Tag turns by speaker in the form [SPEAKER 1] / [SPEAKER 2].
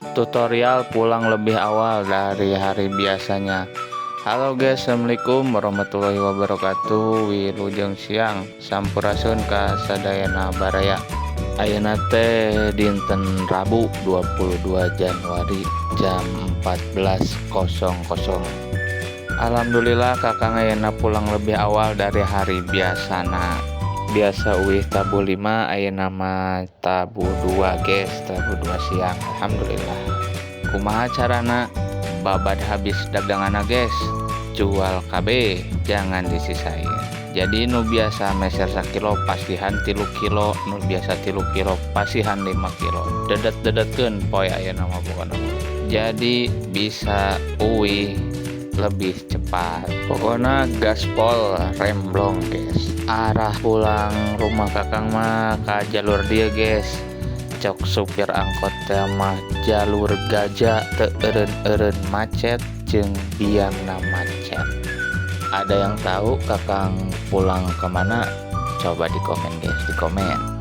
[SPEAKER 1] Tutorial pulang lebih awal dari hari biasanya. Halo guys, assalamualaikum warahmatullahi wabarakatuh. Wilujeng siang, sampurasun ka sadayana baraya. Ayeuna teh dinten Rabu 22 Januari jam 14.00. Alhamdulillah, Kakang ayeuna pulang lebih awal dari hari biasana. Biasa uih tabuh 5, ayeuna mah tabuh 2, guys, tabuh 2 siang. Alhamdulillah. Kumaha carana? Babad habis daganganna, guys. Jual kabeh, jangan disisain. Jadi nu biasa meser sakilo pasihan 3 kilo, nu biasa 3 kilo pasihan 5 kilo. Dedet-dedetkeun poe ayeuna mah pokona. Jadi bisa uih lebih cepat. Pokoknya gaspol remblong, guys. Arah pulang rumah Kakang mah ke jalur dieu, guys. Cek supir angkot teh mah jalur gajah, teu eureun-eureun macet jeung biangna macet. Ada yang tahu Kakang pulang kemana? Coba di komen, guys, di komen.